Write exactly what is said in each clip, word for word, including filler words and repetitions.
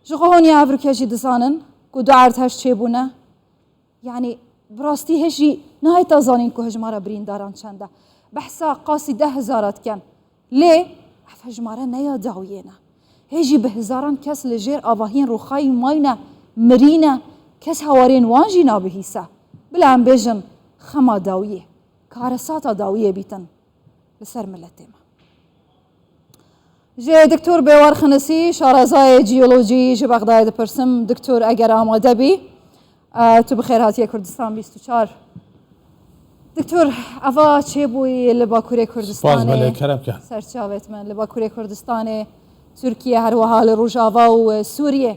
Ji xwe honiya evroke jî dizanin ku du erdhej çêbûne. Yanî bi rastî hê jî nahêta zanîn ku hejmara birîndaran çend e. Behsa qasî deh hezara dikin. Lê ev hejmare ne ya dawiyê ne. Hê jî bi hezaran kes li jêr avahiyên rûxayî mayne, mirîne, kes hewarên wan jî nabihîse. Bila em bêjin xema dawiyê, karesata dawiyê bîtin li ser miletê me. Ji Doktor Bêwar Xinisî, şarezayê ciyolojî ji Bexdayê dipirsim, Doktor, eger amade bî, e, tu bi xêr hatiye Kurdistan bîst û çar. Doktor, eva çêbûyî li Bakurê Kurdistanê. Spas, belê, kerem ke. Serçavêt min, li Bakurê Kurdistanê, Tirkiye, her wiha li Rojava û, e, Sûriyê.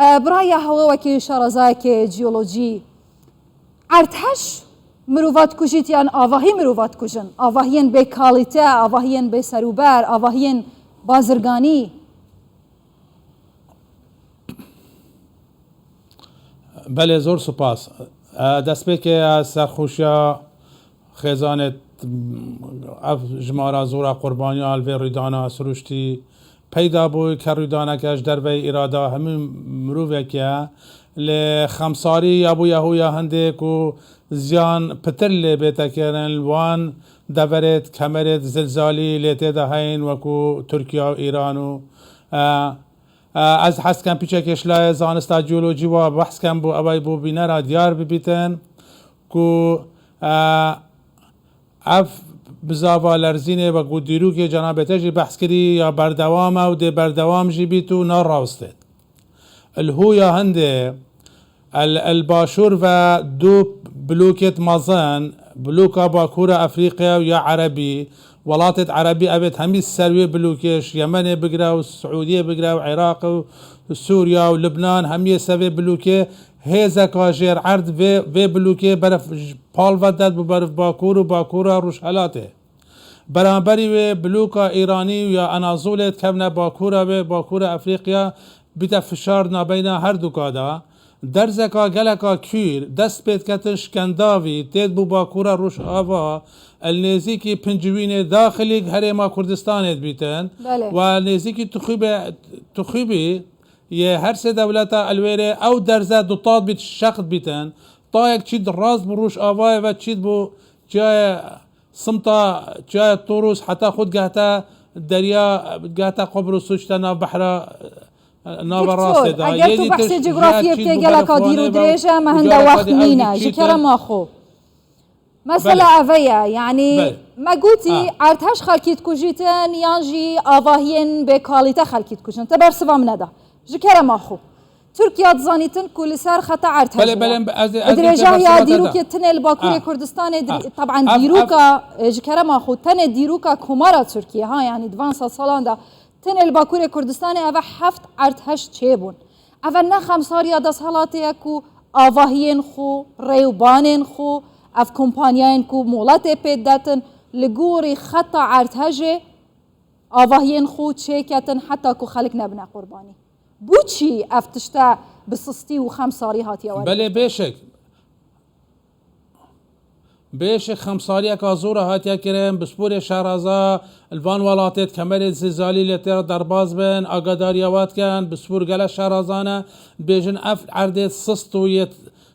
E, bi raya hewe wekî şarezayekê ciyolojî, erdhej mirova dikujît yan avahî mirova dikujin? Avahiyên bê kalîte, avahiyên bê serûber, avahiyên bazirganî? Belê, zor spas. E, destpêkê ez serxweşiya xêzanê, ev jimara zora qurbaniya li vê rûdana siruştî peyda bû, ke rûdaneke ji derveyî îrada hemî mirovekî ye. Lê xemsarî ya bûye hoya hindê ku ziyan pitir lê bête kirin, li wan deverêt kemerêt zilzalî lê tê de heyîn, wekû Tirkiye û Îran û, e, e, ez hez kem pîçekê ji layê zanista ciyolojî wa behs kem bo ew ê bo bînera diyar bibîtin ku, e, ev bizava lerzînê wekû dîrokê cenabê te jî behs kirî ya berdewam e û dê berdewam jî bît û narawistêt. Li hoya hindê, el, el başûr ve du blokêt mezin, bloka Bakûra Efrîqya û ya Erebî, welatêt Erebî evêt hemî ser wê blokê, ji Yemenê bigire û Siûdiyê bigire û Iraq û Sûriya û Libnan, hemiyê ser vê blokê hêzeka jêr erd vê, vê blokê berf, pal vedet bi berf Bakûr û Bakûra Rojhelatê. Beramberî wê bloka Îranî û ya Anazolê dikevne Bakûra wê, Bakûra Efrîqya bîte fişar nabeyna her duka de. Derzeka geleka kûr dest pê diketin şikendavî têt bû Bakûra Rojava, el nêzîkî Pincivînê daxilî Herêma Kurdistanê dibîtin. Belê. Û el nêzîkî Tixûbê, Tixûbî yê her sê dewleta elwêrê ew derze dutat bît, şext bîtin. Tayek çît rast bi Rojavayê ve çît bû ciyayê Simta, ciyayê Torûs heta xwe digehte derya, digehte Qubris û çite nav behra, e, nava rastê de. Doktor, eger tu behsê cografiyê bikê, geleka dîr û dirêj e, me hinde wext nîne. Ji kerema xwe. Mesela eve ye, yanî me gotî erdhej xelkî dikujîtin yan jî avahiyên bêkalîte xelkî dikujin. Te bersiva min neda. Ji kerema xwe. Tirkiye dizanîtin ku li ser xeta erdhejê ye. Belê, belê, ez ê, ez ê dirêjahiya dîrokê tinê li Bakurê Kurdistanê, taban dîroka, e, ji kerema xwe, tenê dîroka Komara Tirkiye, ha, yanî di van sed salan de tenê li Bakurê Kurdistanê eve heft erdhej çêbûn. Eve ne xemsariya desthilatê ye ku avahiyên xwe, rêwbanên xwe, ev kompanyayên ku moletê pê didetin, li gorî xeta erdhejê avahiyên xwe çêketin heta ku xelk nebine qurbanî. Bo çî ev tişte bi sistî û xemsarî hatiye werin? Belê, bêşek. Bêşek xemsariyeka zor e hatiye kirin, pisporê şehraza li van welatê di kemerê zilzalî lê tê re derbas bin, agadariya we dikin, pispor gelek şehrazan e, dibêjin ev erdê sist û yê,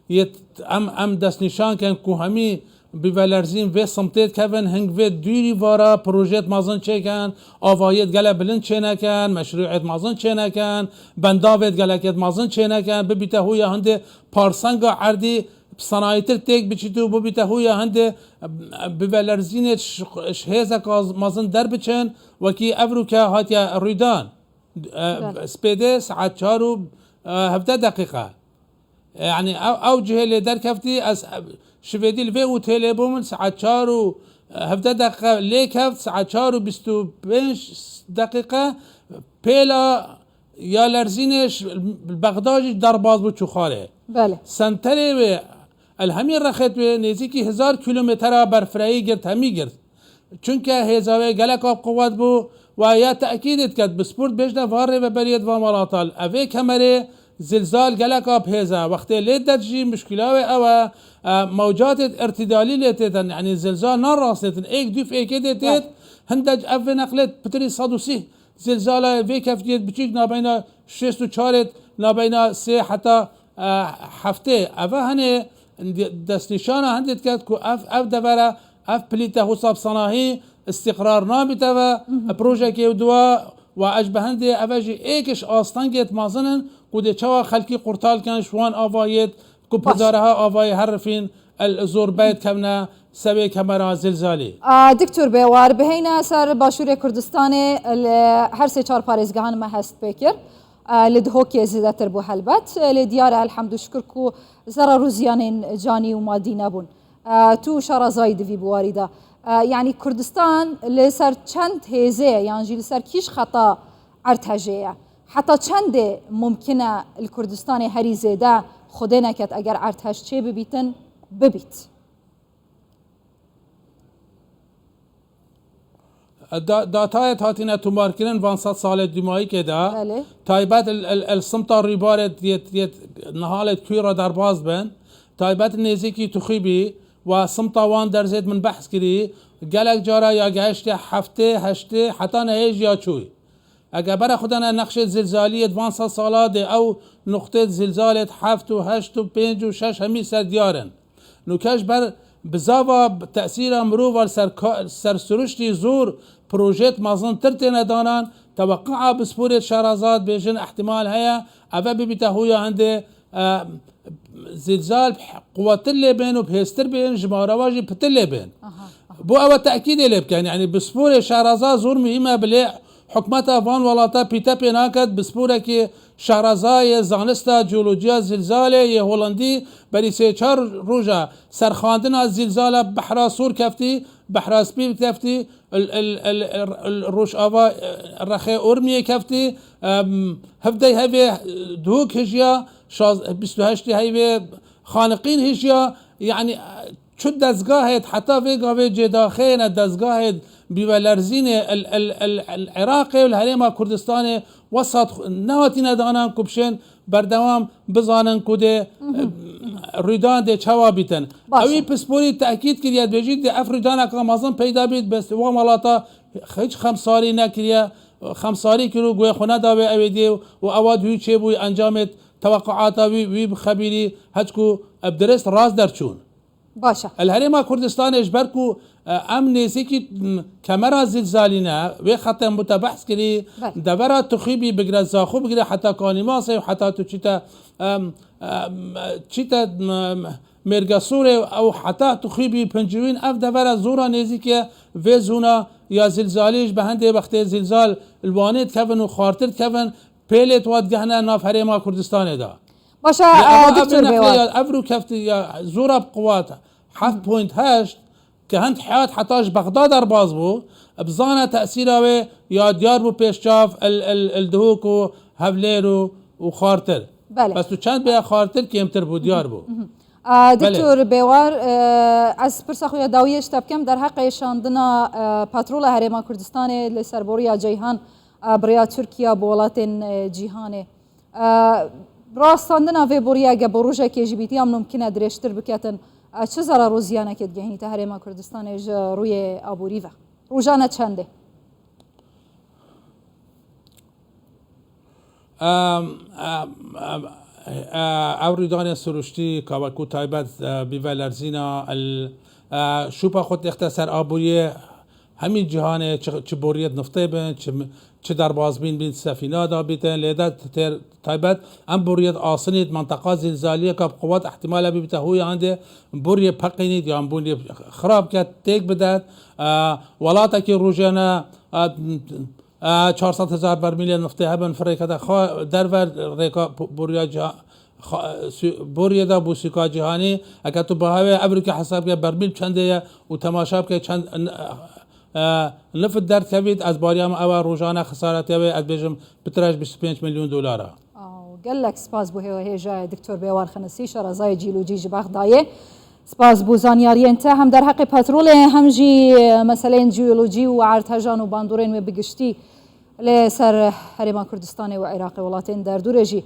yê em, em destnîşan kin ku hemî bîvelerzîn vê simtê dikevin, hing vê dûrî vara projeyêt mezin çêkin, avahiyêt gele bilind çênekin, meşrûyêt mezin çênekin, bendavêt gelekêt mezin çênekin, bibîte hoya hindê parsenga erdî sanayîtir têk biçît û bibîte hoya hindê bîvelerzînê ji, ji hêzeka mezin derbiçin, wekî evroke hatiye rûydan. E, Belê. Spêdê saet çar û, e, hevdeh deqîqe. Yanî ew, ew cihê lê derkeftî, ez, e, şivêdî li vê otêlê bûm, saet çar û hevdeh deqîqe lê keft, saet çar û bîst û pênc deqîqe pêla ya lerzînê ji Bexda jî derbas bû çû xwarê. Belê. Senterê wê, el hemî rexêt wê nêzîkî hezar kîlometre berfirehî girt, hemî girt. Çunke hêza wê geleka bi quwet bû û ya tekîdê diket, pispor dibêjne van rêveberiyê di van welatan. Evê kemerê zilzal geleka bi hêz e. Wextê lê det jî muşkila wê ew e, e, mewcatêt irtîdalî lê têtin. Yanî zilzal narastêtin. Êk dûf êkê dê têt, hindek ev vê neqlêt pitirî sed û sî Zilzala vê keftiyê biçûk nabeyna şêst û çar ê nabeyna sê heta, e, heftê. Eve hene destnîşana hindê diket ku ev, ev devere, ev plîte hosab sanahî îstîqrar nabîte ve, projekê diwa ve ez bi hindê eve jî êkiş astengêt mezin in ku dê çawa xelkî qurtal kin ji wan avayêt ku Baş. Pidareha avayê herifîn el zorbeyt kevne sevê kemera zilzalî. A, Doktor Bêwar, biheyne ser Başûrê Kurdistanê, li her sê çar parêzgehan me hest pê kir. A, li Dihokê zêdetir bû helbet. Lê diyar e, elhemdû şikir ku zerar û ziyanên canî û madî nebûn. A, tu şarazayî di vî biwarî de. A, yanî Kurdistan li ser çend hêzê ye, yan jî li ser kîj xeta erdhejê ye? Heta çendê mumkin e li Kurdistanê herî zêde, Xwedê neket eger erdhej çê bibîtin, bibît? Da-, datayê hatine tomarkirin van sed salê dîmayîkê de, Belê. Taybet el, el, el simta rûbarê yê, yê nihalê kû re derbas bin, taybet nêzîkî Tuxîbî ve simta wan derzêt min behs kirî, gelek cara ya gehişte heftê, heştê, heta nehê jî ya çûyî. Eke bere xwe dene nexşê zilzaliyê di van sed sala de ew nuqtê zilzalê di heft û heşt û pênc û şeş hemî ser diyar in. Nûke ji ber bizava tesîra mirova li ser ka-, ser siruştî zor projêt mezintir têne danan, teweqqa bisporê şaraza dibêjin ihtimal heye, eve bibîte hoya hindê, e, zilzal quwetir lê bên û bihêztir bên, jimara wan jî pitir lê bên. Aha, aha. Bo ewe tekîdê lê bikin, yanî bisporê şaraza zor muhîm e, bilê hikûmeta van welata pîte pê naket, bisporekî şarazayê zanista ciyolojiya zilzalê yê Holandî berî sê çar roja serxandina zilzala Behra Sor keftî, Behra Spî keftî, il, il, il, il, il Rojava, eh, Rexê Urmiyê keftî, em, hevdey hevê Duhok hijiya, şaz-, bîst û heştê heyvê Xaniqîn hijiya, yanî, çu dezgahê heta vê gavê cêdaxeyê ne dezgahê bîvelerzînê el, el, el, el Iraqê û li Herêma Kurdistanê wesat xwe nehatîne danan ku bişên berdewam bizanin ku dê, Hı hı. e, rûdan dê çawa bîtin. Baş e. Ewî pisporî tekîd kiriye, dibêjî dê ev rûdaneka mezin peyda bît, bes wan welata hiç xemsarî nekiriye, xemsarî kir û guhê xwe neda wê ewê dê û ewa dû çêbûyî encamê teweqûata wî, wî bi xebîrî hetku ev dirist rast derçûn. Baş e. Li Herêma Kurdistanê ji ber ku, e, em nêzîkî, m, kemera zilzalî ne, wê xetên bû te behs kirî, Belê. Devera Tuxîbî bigire, Zaxo bigire, heta Kanîmasê û heta tu çîte, em, em, çîte, m, m, Mêrgesorê û heta Tuxîbî, Pincivîn, ev devera zora nêzîkê vê zona ya zilzalî ji be hindê wextê zilzal li Wanê dikevin û xwartir dikevin, pêlê tu wa digehne nav Herêma Kurdistanê de. Baş e, Lê e, eva Doktor ev Bêwar. Ya, ev rûkefti ya zora bi quwat heft point heşt ke hind heyat heta ji Bexda derbas bû, bizane tesîra wê ya diyar bû pêşçav el, el, el Dihok û Hevlêr û, û xwartir. Belê. Bes tu çend bêya xwartir kêmtir bû, diyar bû. A, Belê. Doktor Bêwar, e, ez pirsa xwe ya dawiyê ji te bikim, derheqê şandina, e, petrola Herêma Kurdistanê li serboriya Ceyhan, e, bi rêya Tirkiye bi welatên, e, cîhanê. E, rastandina vê boriyê ege bo rojekê jî bîtiya mumkin e dirêjtir biketin, e, çi zerar û ziyanekê digehînîte Herêma Kurdistanê ji rûyê aborî ve? Rojane çendê? Em, em, em, e, ew rûdanê siruştî ka wekû taybet, e, bîvelerzîna, el, e, şûpa xwe têxte ser aboriyê, hemî cîhanê, çi, çi boriyê di niftê bin, çi, çi derbazbîn bin sefîna da bîtin, lê de têr taybet em boriyê di asinî di menteqa zîlzaliyeka bi quwet ihtimale bibîte hoya hindê boriyê peqînît yan boriyê xirab ket, têk bidet. E, welatekî rojane, e, e, çar sed hezar bermîlê niftê hebin, firêkete xwe derve rêka bo-, boriya ciha-, Xa-, sü-, boriyê de bû sûka cîhanî, eke tu bihawê evrikê hesab ke bermîl çendê ye û temaşa bike çend n-, e, nifit derdkevît, ez bariya min ew e rojane xesaretê wê, ez bêjim, pitre ji bîst û pênc milyon dolar e. Aw, gelek spas bo hê-, hêjayê Doktor Bêwar Xinisî, şarezayê cîlocî ji Bexdayê. Spas bo zanyariyên te hem derheqê petrolê hem jî meseleyên cîolojî û erdhejan û bandorên wê bi giştî. Lê ser Herêma Kurdistanê û Iraqê welatên derdûrê jî.